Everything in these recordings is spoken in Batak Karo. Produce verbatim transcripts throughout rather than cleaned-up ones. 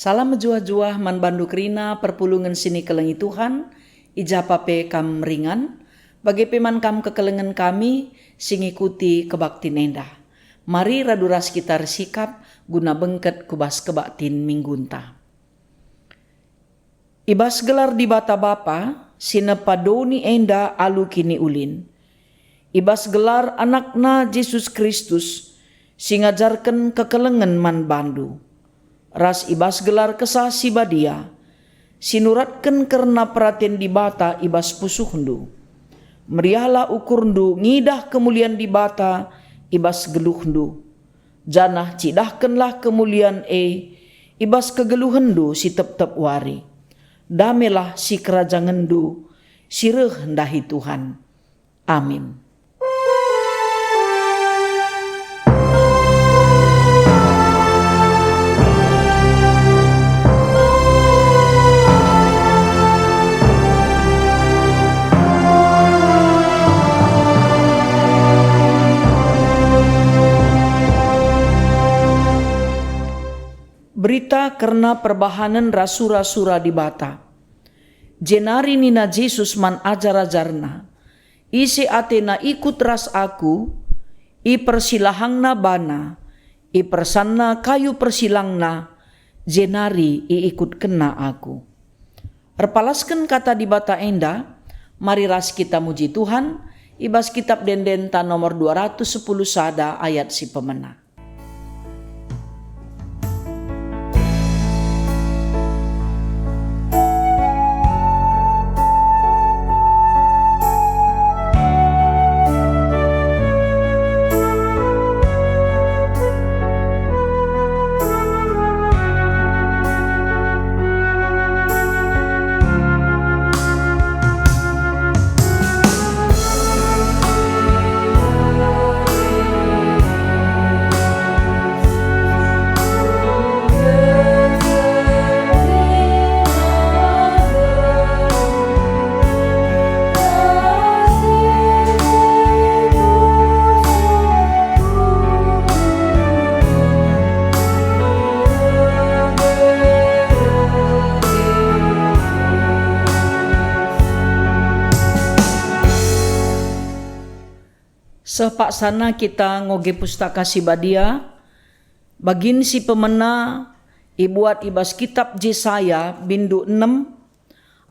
Salam mejuah-juah man bandu kerina perpulungen si nikelengi Tuhan, i ja pa pe kam ringan, bage pe man kam kekelengen kami si ngikuti kebaktin enda. Mari radu ras kita ersikap guna bengket ku bas kebaktin minggunta. I bas gelar Dibata Bapa, si nepa doni enda alu kiniulin, i bas gelar AnakNa Jesus Kristus, si ngajarken kekelengen man bandu, ras i bas gelar Kesah Si Badia, si nuratken kerna peraten Dibata i bas pusuhndu. Meriahlah ukurndu ngidah kemulian Dibata i bas geluhndu, janah cidahkenlah kemulian e i bas kegeluhenndu si tep-tep wari. Damelah sikerajangenndu si reh ndahi Tuhan. Amin. Berita kerna perbahanen ras sura-sura Dibata. Jenari nina Jesus man ajar-ajarNa, "Ise atena ikut ras Aku, ipersilahangna bana, ipersanna kayu persilangna, jenari iikutkenna Aku." Erpalasken Kata Dibata enda, mari ras kita muji Tuhan i bas Kitab Ende-endenta nomor dua ratus sepuluh sada ayat si pemena. Seh paksana kita ngoge Pustaka Si Badia, bagin si pemena ibuat i bas Kitap Jesaya bindu enem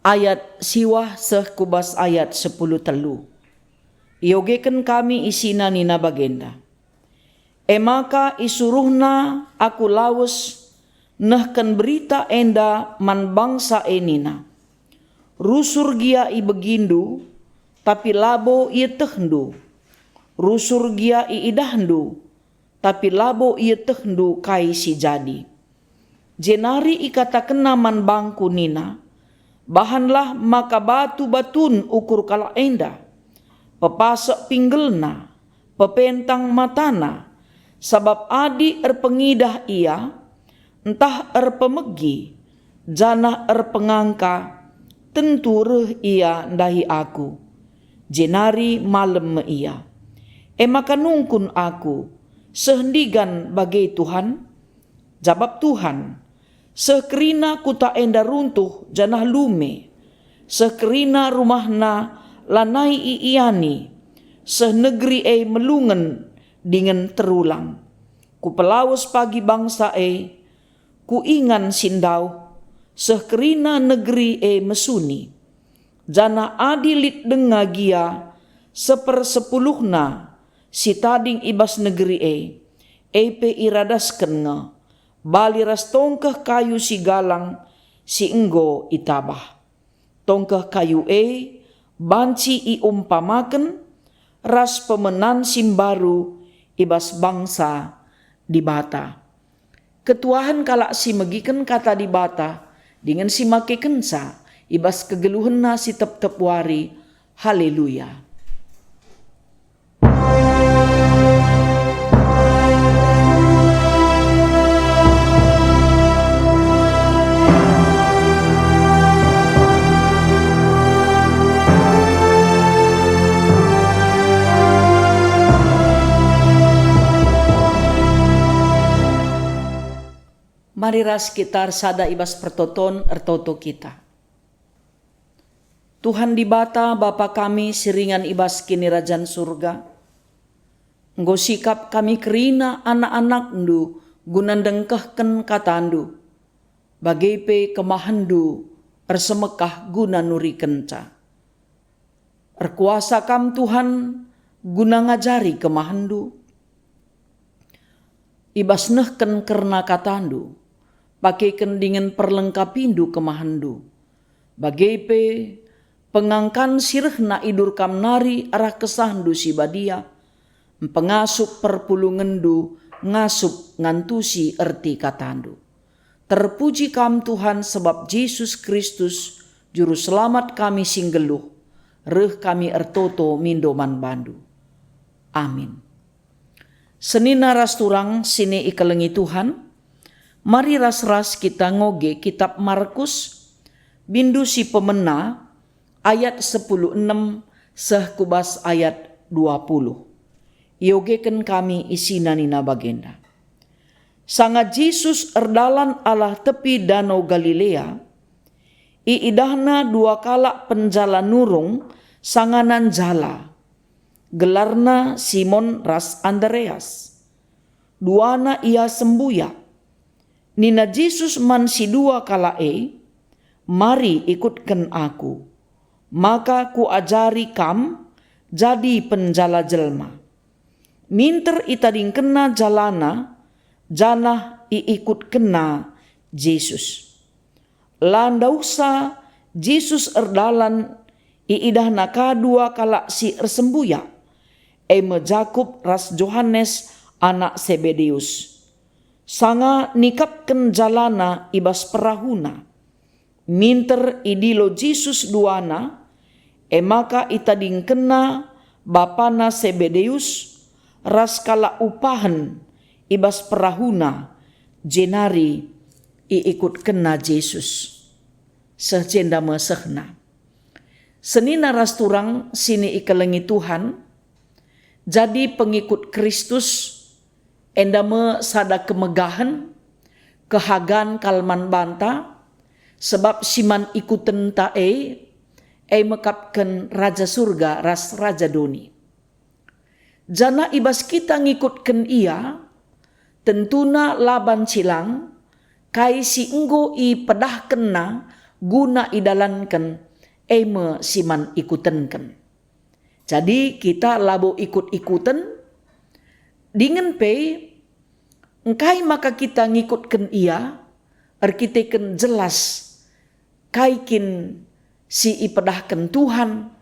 ayat siwah seh ku bas ayat sepuluh telu. Iogeken kami isina nina bagenda, "E maka isuruhna aku lawes nehken berita enda man bangsa e nina, 'Rusur gia ibegindu, tapi labo ietehndu. Rusur gia iidahndu, tapi labo ietehndu kai si jadi.'" Jenari ikatakenna man bangku nina, "Bahanlah maka batu-batun ukur kalak enda, pepasek pinggelna, pepentang matana, sabap adi erpengidah ia, ntah erpemegi, janah erpengangka, tentu reh ia ndahi Aku, jenari malem me ia. E maka nungkun Aku, 'Seh ndigan bage, Tuhan?' Jabap Tuhan, 'Seh kerina kuta enda runtuh janah lume, seh kerina rumahna lanai iiani, seh negeri e melungen dingen terulang. Kupelawes pagi bangsa e ku ingan si ndauh, seh kerina negeri e mesuni. Janah adi lit denga gia sepersepuluhna si tading i bas negeri e, e pe iradasken nge, bali ras tongkeh kayu si galang si enggo itabah. Tongkeh kayu e banci iumpamaken ras pemenan si mbaru i bas bangsa Dibata." Ketuahen kalak si megiken Kata Dibata dingen si makekenca i bas kegeluhenna si tep-tep wari. Haleluya! Mari ras kita ersada i bas pertoton, ertoto kita. Tuhan Dibata, Bapa kami si ringan i bas Kinirajan Surga, enggo sikap kami kerina anak-anakNdu guna ndengkehken kataNdu, bage pe kemahenNdu ersemekah guna nurikenca. Erkuasa Kam, Tuhan, guna ngajari kemahenNdu. I bas nehken kerna kataNdu, pakeken dingen perlengkapindu kemahenNdu. Bage pe, pengangkan si rehna idur Kam nari arah KesahNdu si Badia, mpengasup perpulungenNdu ngasup ngantusi erti kataNdu. Terpuji Kam, Tuhan, sebab Jesus Kristus, Juru Selamat kami si nggeluh, reh kami ertoto mindo man baNdu. Amin. Senina ras turang si ikelengi Tuhan, mari ras-ras kita ngoge Kitap Markus, bindu si pemena, ayat sepuluh enem seh ku bas ayat dua puluh. Iogeken kami isina nina bagenda. Sanga Jesus erdalan arah tepi Danau Galilea, iidahNa dua kalak penjala nurung sangana njala, gelarna Simon ras Andreas. Duana ia sembuyak. Nina Jesus man si dua kalak e, "Mari ikutken Aku, maka Kuajari kam jadi penjala jelma." Minter itadingkenna jalana, janah iikutkenna Jesus. La ndauhsa Jesus erdalan, iidahna ka dua kalak si ersembuyak, e me Jakup ras Johanes, anak Sebedeus. Sanga nikapken jalana i bas perahuna, minter idilo Jesus duana, e maka itadingkenna bapana Sebedeus ras kalak upahen i bas perahuna, jenari iikutkenna Jesus. Seh jenda me sehna. Senina ras turang si ikelengi Tuhan, jadi pengikut Kristus enda me sada kemegahen, kehagan kal man banta, sebab si man ikutenta e, e mekapken Raja Surga ras Raja Doni. Janah i bas kita ngikutken Ia, tentuna la banci lang, kai si enggo ipedahkenNa guna idalanken, e me si man ikutenken. Jadi kita labo ikut-ikuten, dingen pe engkai maka kita ngikutken Ia erkiteken jelas kai kin si ipedahken Tuhan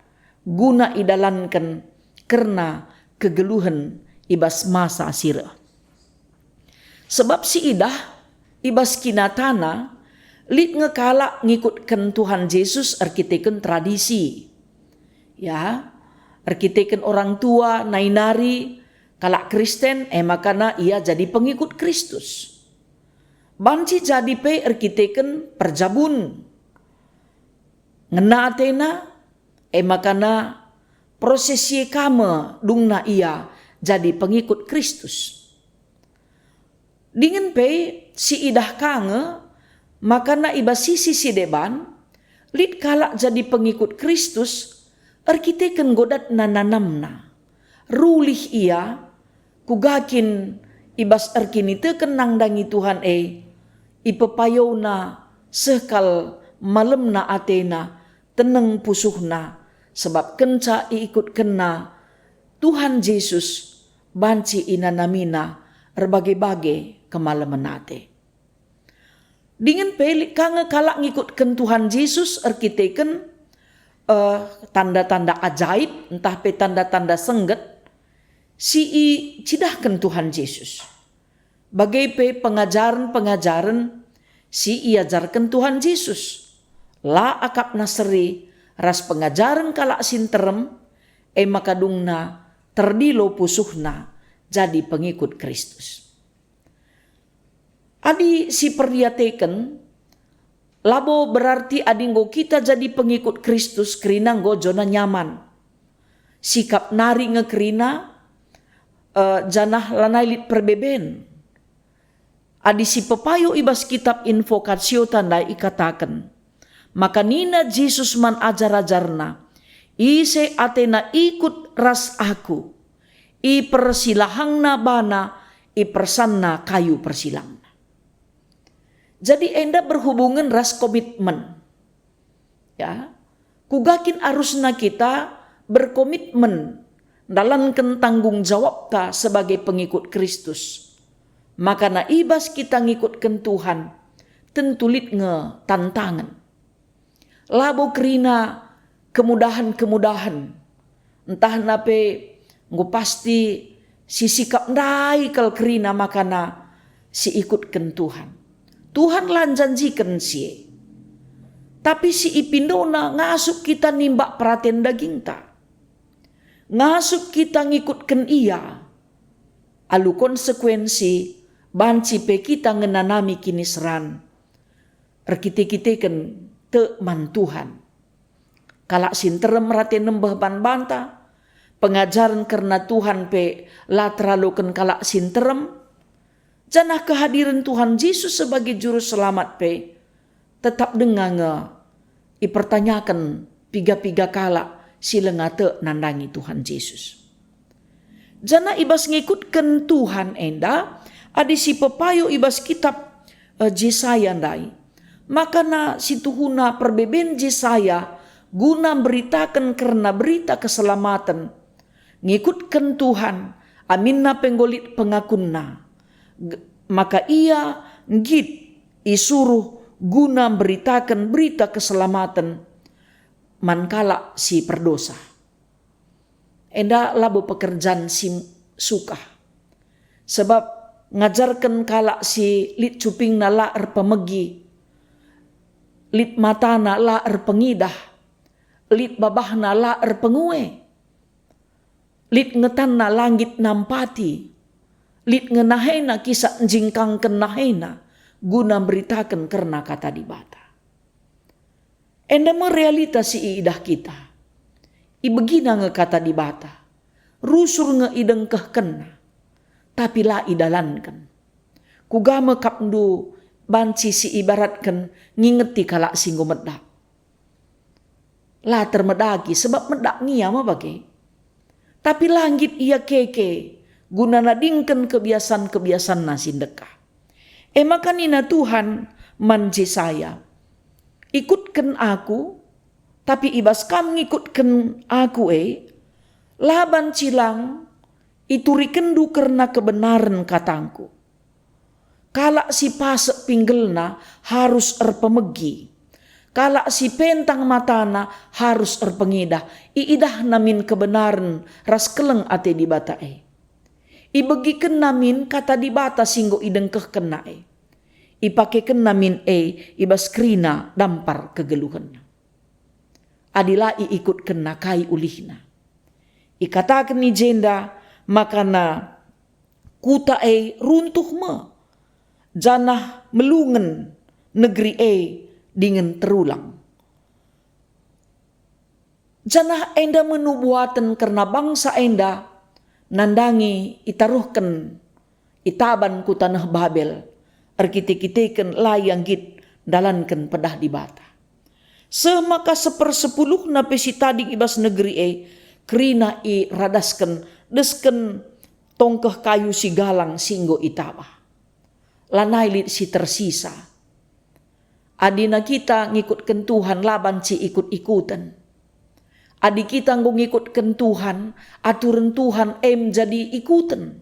guna idalanken kerna kegeluhen i bas masa si reh. Sebab siidah i bas kinatana, lit nge kalak ngikutken Tuhan Jesus erkiteken tradisi. Ya, erkiteken orang tua, nai nari kalak Kristen, e maka ia jadi pengikut Kristus. Banci jadi pe erkiteken perjabun. Ngena atena, e maka proses si e ka me dungna ia jadi pengikut Kristus. Dingen pe siidah ka nge maka i bas sisi si deban, lit kalak jadi pengikut Kristus erkiteken godakna nanamna. Rulih ia, kuga kin i bas erkiniteken nandangi Tuhan e, ipepayona seh kal malemna atena, teneng pusuhna, sebab kenca iikutkenna Tuhan Jesus, banci inanamina erbage-bage kemalemen ate. Dingen pe lit ka nge kalak ngikutken Tuhan Jesus erkiteken, eh, tanda-tanda ajaib ntah pe tanda-tanda sengget si icidahken Tuhan Jesus. Bage pe pengajaren-pengajaren si iajarken Tuhan Jesus, la akapna seri ras pengajaren kalak si nterem, e maka dungna terdilo pusuhna jadi pengikut Kristus. Adi siperdiateken, labo berarti adi enggo kita jadi pengikut Kristus kerina enggo jona nyaman. Sikap nari nge kerina, eh, janah lanai lit perbeben. Adi sipepayo i bas kitab Invocatiota ndai ikataken, maka nina Jesus man ajar-ajarNa, "Ise atena ikut ras Aku, ipersilahangna bana, ipersanna kayu persilangna." Jadi enda berhubungen ras komitmen. Ya, kuga kin arusna kita berkomitmen ndalanken tanggung jawabta sebagai pengikut Kristus? Makana i bas kita ngikutken Tuhan, tentu lit nge tantangen. Labo kerina kemudahen-kemudahen, ntahna pe enggo pasti si sikap ndai kal kerina makana si ikutken Tuhan. Tuhan la njanjiken si e. Tapi si ipindoNa ngasup kita nimbak peraten dagingta. Ngasup kita ngikutken Ia. Alu konsekuensi, banci pe kita ngenanami kiniseran erkite-kiteken tek man Tuhan. Kalak si nterem rate nembeh man banta, pengajaren kerna Tuhan pe la teraloken kalak si nterem, janah kehadiren Tuhan Jesus sebagai Juru Selamat pe tetap denga nge ipertanyaken piga-piga kalak si langa tek nandangi Tuhan Jesus. Janah i bas ngikutken Tuhan enda, adi sipepayo i bas kitab, eh, Jesaya ndai, makana situhuna perbeben Jesaya guna mberitaken kerna berita keselamaten, ngikutken Tuhan, aminna pe enggo lit pengakunna, g-, maka ia nggit isuruh guna mberitaken berita keselamaten man kalak si perdosa. Enda labo pekerjan si sukah. Sebab ngajarken kalak si lit cupingna la erpemegi, lit matana la erpengidah, lit babahna la erpengue, lit nge tanna la nggit nampati, lit nge nahena kisap njingkangken nahena guna mberitaken kerna Kata Dibata. Enda me realita si iidah kita. Ibegina nge Kata Dibata, rusur nge idengkehkenna, tapi la idalanken. Kuga me kapndu banci si ibaratken ngingeti kalak si enggo medak? La termedagi, sebab medak nge ia me bage. Tapi la nggit ia keke guna nadingken kebiasan-kebiasanna si ndekah. E maka nina Tuhan man Jesaya, "Ikutken Aku, tapi i bas kam ngikutken Aku e, la banci lang iturikenndu kerna kebenaren katangKu." Kalak si pasek pinggelna harus erpemegi. Kalak si pentang matana harus erpengidah. Iidahna min kebenaren ras keleng ate Dibata e. Ibegikenna min Kata Dibata si enggo idengkehkenna e. Ipakekenna min e i bas kerina dampar kegeluhenna. Adi la iikutkenna, kai ulihna? Ikataken i jenda makana kuta e runtuh me, janah melungen negeri e dingen terulang. Janah enda me nubuaten kerna bangsa enda nandangi itaruhken itaban ku taneh Babel, erkite-kiteken la ia nggit ndalanken pedah Dibata. Seh maka sepersepuluhna pe si tading i bas negeri e kerina iradasken desken tongkeh kayu si galang si enggo itabah. Lanai lit si tersisa. Adina kita ngikutken Tuhan la banci ikut-ikuten. Adi kita enggo ngikutken Tuhan, aturen Tuhan em jadi ikuten.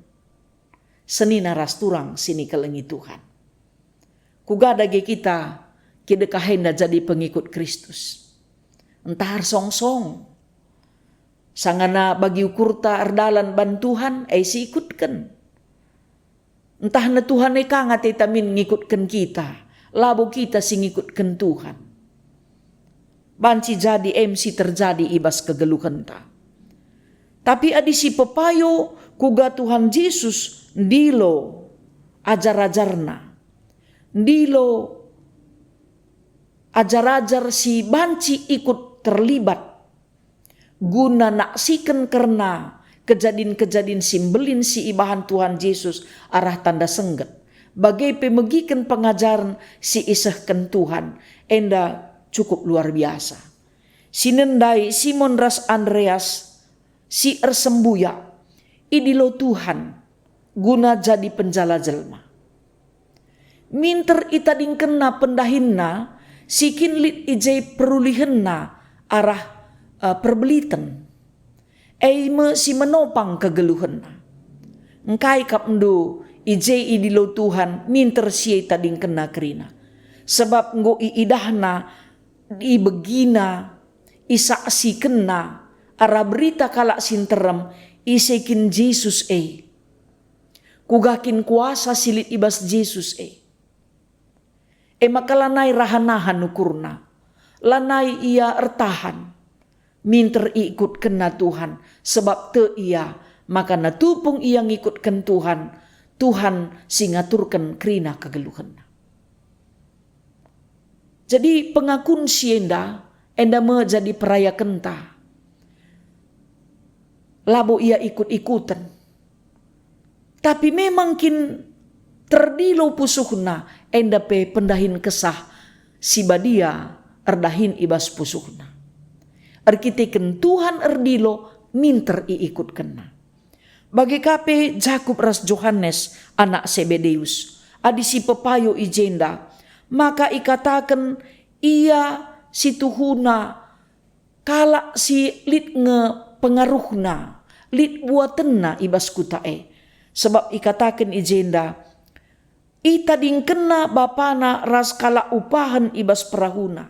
Senina ras turang si nikelengi Tuhan. Kuga dage kita kidekah enda jadi pengikut Kristus? Ntah ersongsong. Sangana bagi ukurta erdalan ban Tuhan, e siikutken. Ntah ne Tuhan e ka nge ateta min ngikutken kita, labo kita si ngikutken Tuhan. Banci jadi em si terjadi i bas kegeluhenta. Tapi adi sipepayo kuga Tuhan Jesus ndilo ajar-ajarNa, ndilo ajar-ajar si banci ikut terlibat guna naksiken kerna kejadin-kejadin si mbelin si ibahan Tuhan Jesus arah tanda sengget, bage pe megiken pengajaren si isehken Tuhan, enda cukup luar biasa. Sinen ndai Simon ras Andreas si ersembuyak idilo Tuhan guna jadi penjala jelma. Minter itadingkenna pendahinna si kin lit i je perulihenna arah, eh, perbeliten. E me si menopang kegeluhenna. Engkai kap ndu i je idilo Tuhan minter si e itadingkenna kerina. Sebab enggo iidahna, ibegina, isaksikenna arah berita kalak si nterem ise kin Jesus e. Kuga kin kuasa si lit i bas Jesus e. E maka lanai rahan-nahan ukurna, lanai ia ertahan. Minter iikutkenna Tuhan, sebab tek ia maka tupung ia ngikutken Tuhan, Tuhan si ngaturken kerina kegeluhenna. Jadi pengakun si enda, enda me jadi perayakenta. Labo ia ikut-ikuten. Tapi memang kin terdilo pusuhna, enda pe pendahin Kesah Si Badia erdahin i bas pusuhna. Erkiteken Tuhan erdilo minter iikutkenna. Bage ka pe Jakup ras Johanes, anak Sebedeus, adi si pepayo i jenda, maka ikataken ia si tuhuna kalak si lit nge pengaruhna, lit buatenna i bas kuta e. Sebab ikataken i jenda, itadingkenna bapana ras kalak upahen i bas perahuna.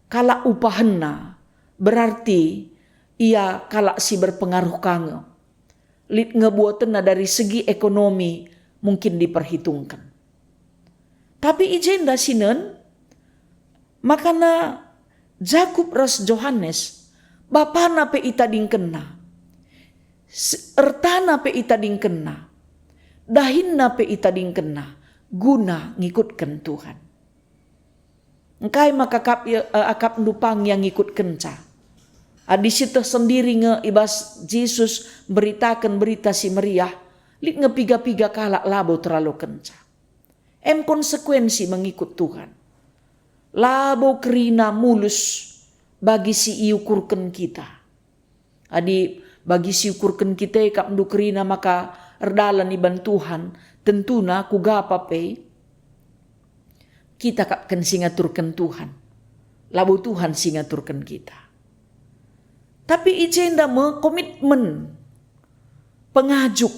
Kalak upahenna berarti ia kalak si berpengaruh ka nge. Lit nge buatenna dari segi ekonomi mungkin diperhitungken. Tapi i jenda sinen, makana Jakup ras Johanes, bapana pe itadingkenna, s-, ertana pe itadingkenna, dahinna pe itadingkenna, guna ngikutken Tuhan. Engkai maka akap, eh, akapndu pang ia ngikutkenca? Adi sieteh sendiri nge i bas Jesus mberitaken Berita Si Meriah, lit nge piga-piga kalak labo teralokenca. Em konsekuensi mengikut Tuhan. Labo kerina mulus bagi si iukurken kita. Adi bagi si ukurken kita e kap ndu kerina maka erdalan i ban Tuhan, tentuna kuga pe kita kap kin si ngaturken Tuhan. Labo Tuhan si ngaturken kita. Tapi i jenda me komitmen pengajuk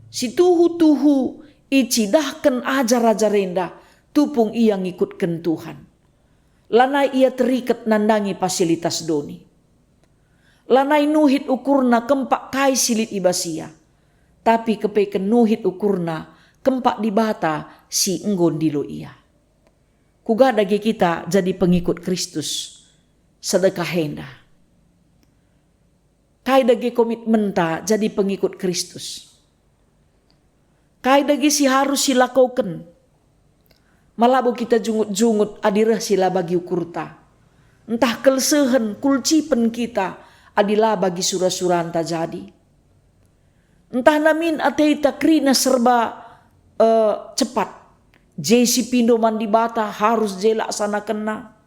si tuhu-tuhu icidahken ajar-ajar enda, tupung ia ngikutken Tuhan. Lanai ia teriket nandangi fasilitas doni. Lanai nuhit ukurna kempak kai si lit i bas ia, tapi kepeken nuhit ukurna kempak Dibata si enggo ndilo ia. Kuga dage kita jadi pengikut Kristus sedekah enda? Kai dage komitmenta jadi pengikut Kristus? Kai dage si harus silakoken? Ma labo kita jungut-jungut adi reh si la bagi ukurta, ntah kelsehen kulcipen kita adi la bagi sura-suranta jadi? Ntah namin ateta kerina serba, eh, cepat. Je si pindo man Dibata harus je laksanakenna.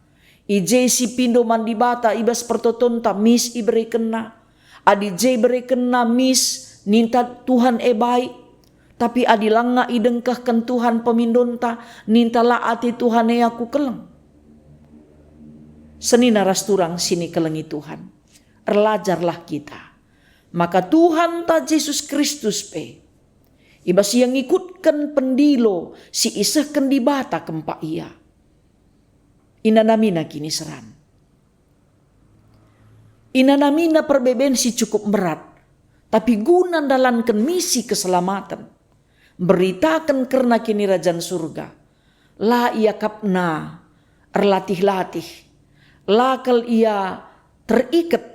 I je si pindo man Dibata i bas pertotonta mis iberekenna. Adi je iberekenna mis, ninta Tuhan e baik. Tapi adi langa idengkehken Tuhan pemindonta, ninta la ate Tuhan e aku keleng. Senina ras turang si nikelengi Tuhan. Erlajarlah kita. Maka Tuhanta Jesus Kristus pe, i bas ia ngikutken pendilo si isehken Dibata kempak ia. Inanamina kiniseran. Inanamina perbeben si cukup mberat, tapi guna ndalanken misi keselamaten, mberitaken kerna Kinirajan Surga, la iakapna erlatih-latih, la kal ia teriket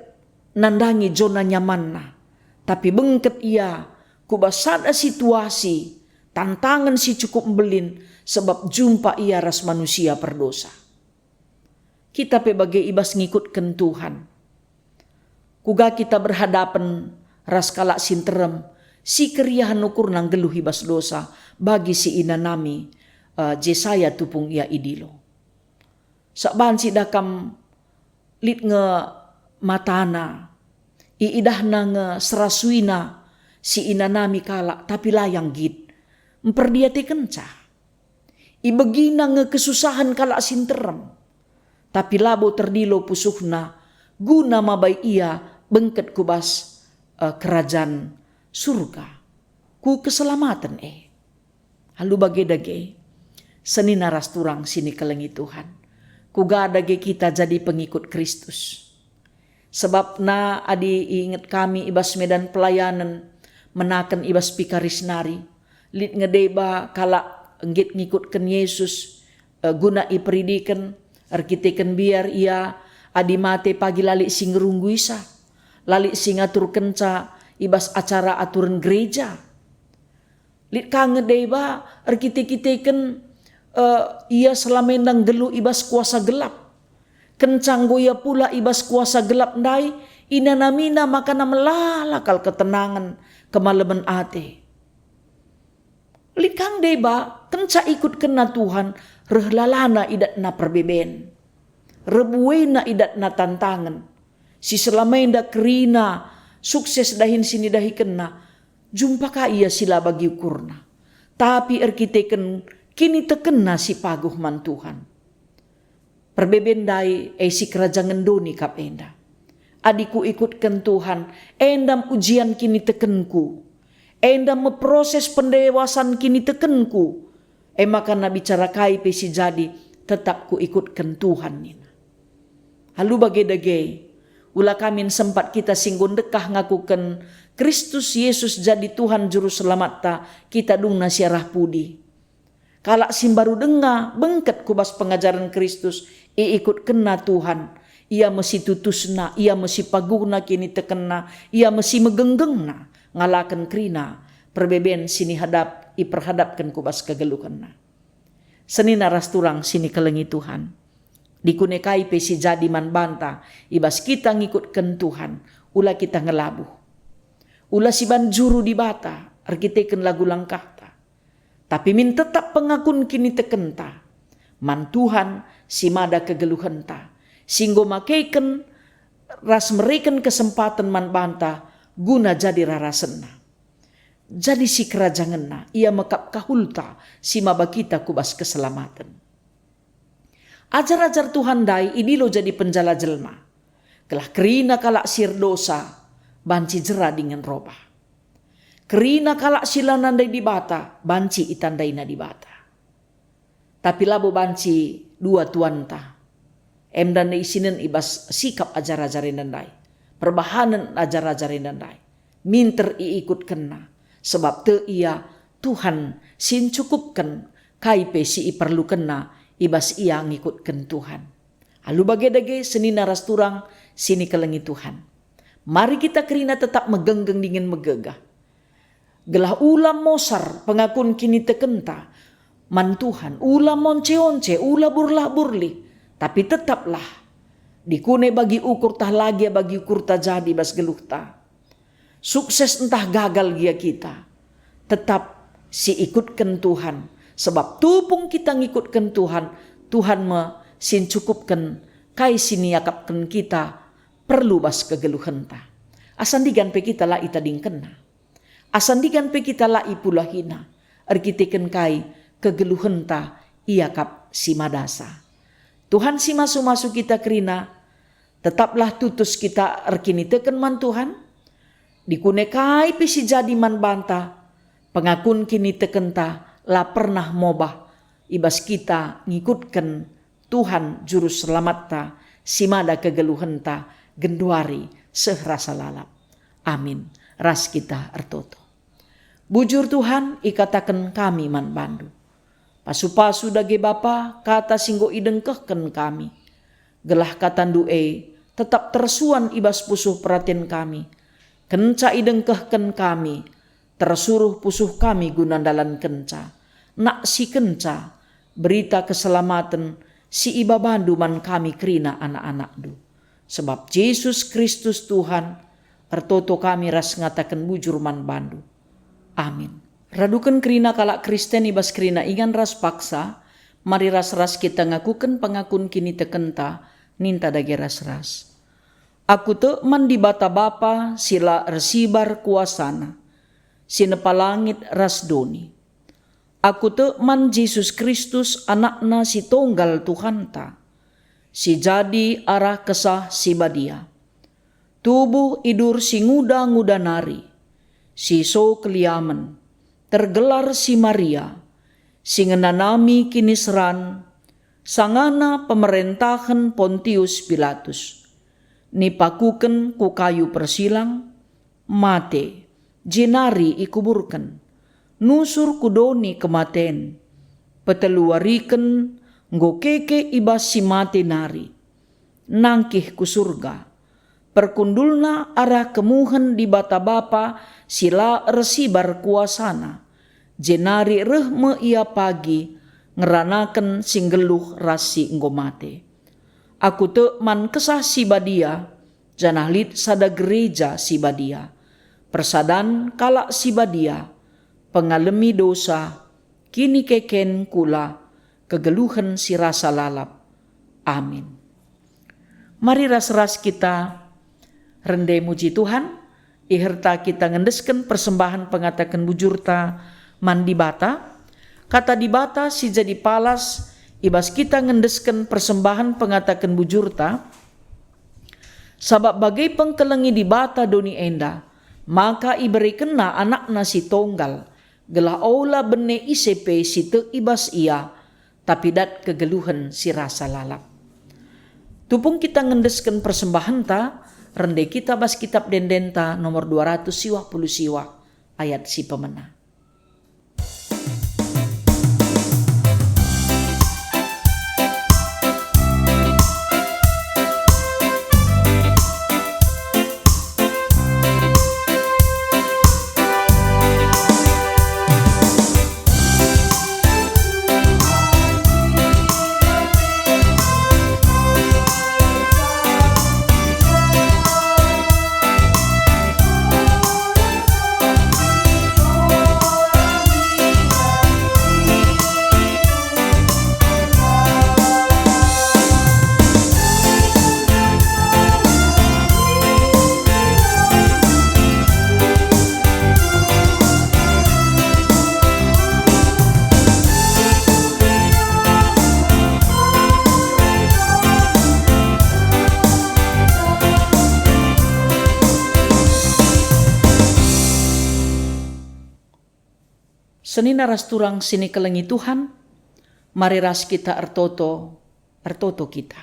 nandangi zona nyamanna, tapi bengket ia ku bas sada situasi tantangen si cukup mbelin, sebab jumpa ia ras manusia perdosa. Kita pe bage i bas ngikutken Tuhan. Kuga kita berhadapen ras kalak si nterem, Si keriahen ukurna nggeluh i bas dosa, bagi si inanami, eh, Jesaya tupung ia idilo. Sak banci dah kam lit nge matana, iidahna nge serasuina si inanami kalak, tapi la ia nggit. Mperdiatekenca. Ibegina nge kesusahen kalak si nterem, tapi labo terdilo pusuhna, guna mabai ia bengket ku bas, eh, kerajan surga, ku keselamaten e. Alu bage dage, senina ras turang si nikelengi Tuhan, kuga dage kita jadi pengikut Kristus. Sebabna adi iinget kami i bas medan pelayanen, menaken i bas pikaris nari, lit nge deba kalak nggit ngikutken Yesus, eh, guna iperidiken, erkiteken mbiar ia, adi mate pagi la lit si ngerungguisa, la lit si ngaturkenca i bas acara aturen gereja. Lit ka nge deba erkite-kiteken, eh, ia selama enda nggeluh i bas kuasa gelap. Kenca enggo ia pulah i bas kuasa gelap ndai, inanamina makana melala kal ketenangen, kemalemen ate. Lit ka nge deba, kenca ikutkenna Tuhan, reh lalana idatna perbeben. Reh buena idatna tantangen. Si selama enda kerina sukses dahin si nidahikenna, jumpa ka ia si la bagi ukurna. Tapi erkiteken kinitekenna si paguh man Tuhan. Perbeben ndai e sikerajangen doni kap enda. Adi kuikutken Tuhan, enda me ujian kinitekenku. Enda me proses pendewasan kinitekenku. E maka bicara kai pe si jadi, tetap kuikutken Tuhan, nina. Alu bage dage, ula ka min sempat kita si enggo ndekah ngakuken Kristus Yesus jadi Tuhan Juru Selamatta, kita dungna si arah pudi. Kalak si mbaru denga bengket ku bas pengajaren Kristus, iikutkenna Tuhan. Ia me si tutusna, ia me si paguhna kinitekenna, ia me si megenggengna, ngalaken kerina perbeben si nihadap, iperhadapken ku bas kegeluhenna. Senina ras turang si nikelengi Tuhan. Dikune kai pe si jadi man banta i bas kita ngikutken Tuhan, ula kita ngelabuh. Ula siban juru Dibata erkiteken lagu langkahta. Tapi min tetap pengakun kinitekenta man Tuhan si mada kegeluhenta, si enggo makeken ras mereken kesempaten man banta guna jadi rarasenna. Jadi sikerajangenna, ia me kap kahulta si maba kita ku bas keselamaten. Ajar-ajar Tuhan ndai idilo jadi penjala jelma, gelah kerina kalak si erdosa banci jera dingen robah. Kerina kalak si la nandai Dibata banci itandaina Dibata. Tapi labo banci dua tuanta. Enda isinen i bas sikap ajar-ajar enda ndai, perbahanen ajar-ajar enda ndai, minter iikutkenna, sebab tek ia Tuhan si ncukupken kai pe si iperlukenna i bas ia ngikutken Tuhan. Alu bage dage senina ras turang si nikelengi Tuhan. Mari kita kerina tetap megenggeng dingen megegah. Gelah ula mosar pengakun kinitekenta man Tuhan, ula monce-once, ula burlah-burlih, tapi tetaplah dikune bagi ukur tah la gia bagi ukurta jadi bas geluhta. Sukses ntah gagal gia kita, tetap si ikutken Tuhan, sebab tupung kita ngikutken Tuhan, Tuhan me si ncukupken kai si niakapken kita perlu bas kegeluhenta. Asa ndigan pe kita la itadingkenna. Asa ndigan pe kita la ipulahina, erkiteken kai kegeluhenta iakap si madasa. Tuhan si masu-masu kita kerina, tetaplah tutus kita erkiniteken man Tuhan. Dikune kai pe si jadi man banta, pengakun kinitekenta la pernah mobah i bas kita ngikutken Tuhan Juru Selamatta si mada kegeluhenta genduari seh rasa lalap. Amin. Ras kita ertoto. Bujur Tuhan, ikataken kami man bandu. Pasu-pasu dage Bapa kata si enggo idengkehken kami. Gelah katandu e tetap tersuan i bas pusuh peraten kami. Kenca idengkehken kami, tersuruh pusuh kami guna ndalankenca, naksikenca berita keselamaten si ibabandu man kami kerina anak-anakndu. Sebab Jesus Kristus Tuhan, ertoto kami ras ngataken bujur man bandu. Amin. Raduken kerina kalak Kristen i bas kerina ingan ras paksa, mari ras-ras kita ngakuken pengakun kinitekenta, ninta dage ras-ras. Aku tek man Dibata Bapa si la ersibar kuasaNa, si nepa langit ras doni. Aku tek man Jesus Kristus, AnakNa si tonggal Tuhanta, si jadi arah Kesah Si Badia. Tubuh idur si nguda-nguda nari, si so keliamen, tergelar si Maria, si ngenanami kiniseran, sangana pemerentahen Pontius Pilatus, nipakuken ku kayu persilang, mate, jenari ikuburken, nusur ku doni kematen, peteluwariken enggo keke i bas si mate nari, nangkih ku Surga, perkundulna arah kemuhen Dibata Bapa si la ersibar kuasaNa, jenari reh me Ia pagi ngeranaken si nggeluh ras si enggo mate. Aku tek man Kesah Si Badia, janah lit sada gereja si badia, persadan kalak si badia, pengalemi dosa, kinikeken kula, kegeluhen si rasa lalap. Amin. Mari ras-ras kita rende muji Tuhan, iherta kita ngendesken persembahen pengataken bujurta man Dibata. Kata Dibata si jadi palas i bas kita ngendesken persembahen pengataken bujurta, sabap bage pengkelengi Dibata doni enda, maka iberekenNa AnakNa si tonggal, gelah ola bene ise pe si tek i bas Ia, tapi dat kegeluhen si rasa lalap. Tupung kita ngendesken persembahenta, rende kita bas Kitab Ende-Endenta nomor dua ratus siwah puluh siwah, ayat si pemena. Senina ras turang si nikelengi Tuhan, mari ras kita ertoto, ertoto kita.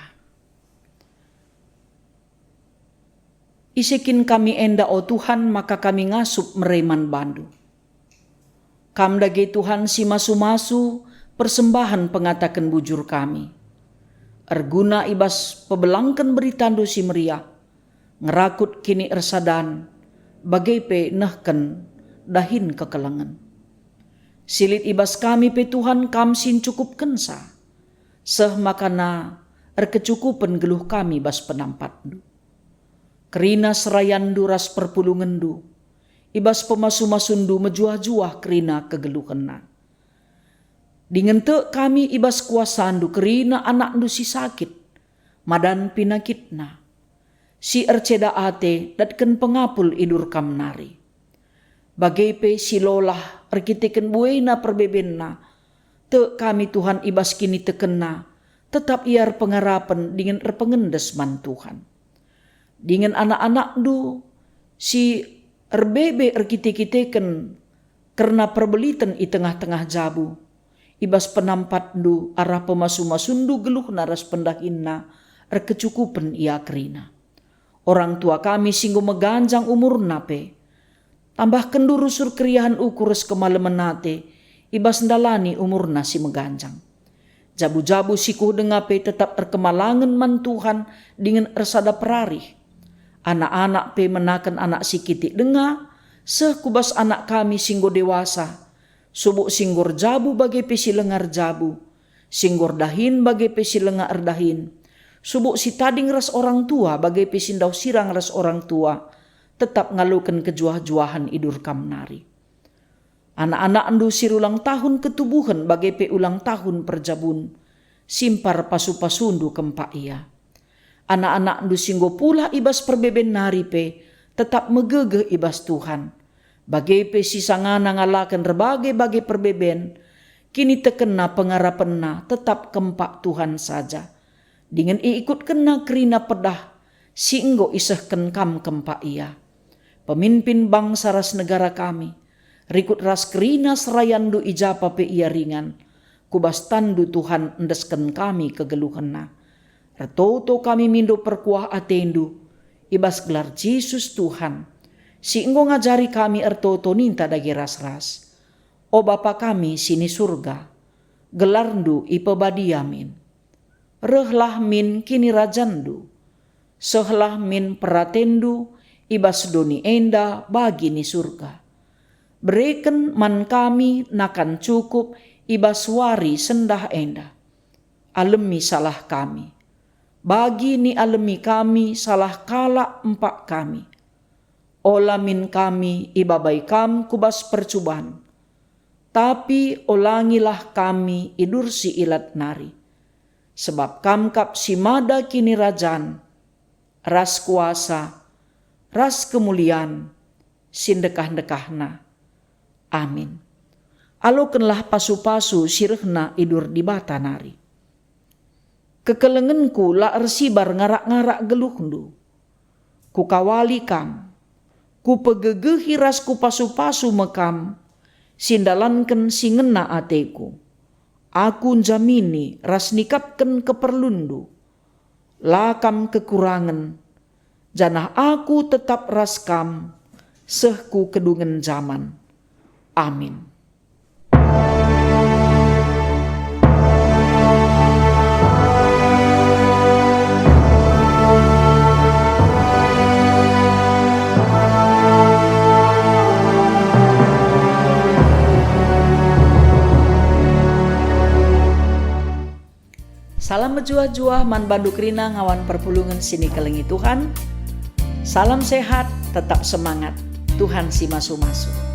Ise kin kami enda, o Tuhan, maka kami ngasup mere man baNdu? Kam dage, Tuhan, si masu-masu persembahen pengataken bujur kami. Erguna i bas pebelangken beritaNdu si meriah, ngerakut kiniersadan, bage pe nehken dahin kekelengen. Si lit i bas kami pe, Tuhan, Kam si ncukupkenca, seh makana erkecukupen geluh kami bas penampatNdu. Kerina serayanNdu ras perpulungenNdu, i bas pemasu-masuNdu mejuah-juah kerina kegeluhenna. Dingen tek kami i bas kuasaNdu kerina anakNdu si sakit, madan pinakitna, si erceda ate datken pengapul idur Kam nari. Bage pe si lolah erkiteken buena perbebenna, tek kami, Tuhan, i bas kinitekenna, tetap ia erpengarapen dingen erpengendes man Tuhan. Dingen anak-anakNdu si erbebe erkite-kiteken kerna perbeliten i tengah-tengah jabu, i bas penampatNdu arah pemasu-masuNdu geluhna ras pendahinna erkecukupen ia kerina. Orang tua kami si enggo meganjang umurna pe, tambahkenNdu rusur keriahen ukur ras kemalemen ate i bas ndalani umurna si meganjang. Jabu-jabu si kuh denga pe tetap erkemalangen man Tuhan dingen ersada perarih. Anak-anak pe menaken anak si kitik denga, seh ku bas anak kami si enggo dewasa, subuk si enggo erjabu bage pe si langa erjabu, si enggo erdahin bage pe si langa erdahin, subuk si tading ras orang tua bage pe si ndauh sirang ras orang tua, tetap ngaloken kejuah-juahen idur Kam nari. Anak-anakndu si rulang tahun ketubuhen bage pe ulang tahun perjabun, simpar pasu-pasundu kempak ia. Anak-anakndu si enggo pulah i bas perbeben nari pe tetap megegeh i bas Tuhan. Bage pe si sangana ngalaken erbage-bage perbeben, kinitekenna pengarapenna tetap kempak Tuhan saja. Dingen iikutkenna kerina pedah si enggo isehken Kam kempak ia. Pemimpin bangsa ras negara kami, rikut ras kerina serayanNdu i japa pe ia ringan, ku bas tanNdu Tuhan endesken kami kegeluhenna. Ertoto kami mindo perkuah ateNdu, i bas gelar Jesus Tuhan, si enggo ngajari kami ertoto ninta dage ras-ras. O Bapa kami si ni Surga, gelarNdu ipebadia min. Rehlah min kinirajanNdu. Sehlah min peratenNdu i bas doni enda bagi ni Surga. Bereken man kami nakan cukup i bas wari sendah enda. Alemi salah kami, bagi nialemi kami salah kalak empak kami. Ola min kami ibabai Kam ku bas percuban, tapi olangilah kami idursi ilat nari. Sebab Kam kap si mada kinirajan, ras kuasa, ras kemulian, si ndekah-ndekahna. Amin. Alokenlah pasu-pasu si rehna i dur Dibata nari. Kekelengenku la ersibar ngarak-ngarak geluhndu. Kukawali kam, kupegegehi ras kupasu-pasu me kam, si ndalanken si ngena ateku. Aku njamini ras nikapken keperlunndu. La kam kekurangen, janah aku tetap ras kam seh ku kedungen jaman. Amin. Salam mejuah-juah man bandu kerina ngawan perpulungen si nikelengi Tuhan. Salam sehat, tetap semangat. Tuhan si masu-masu.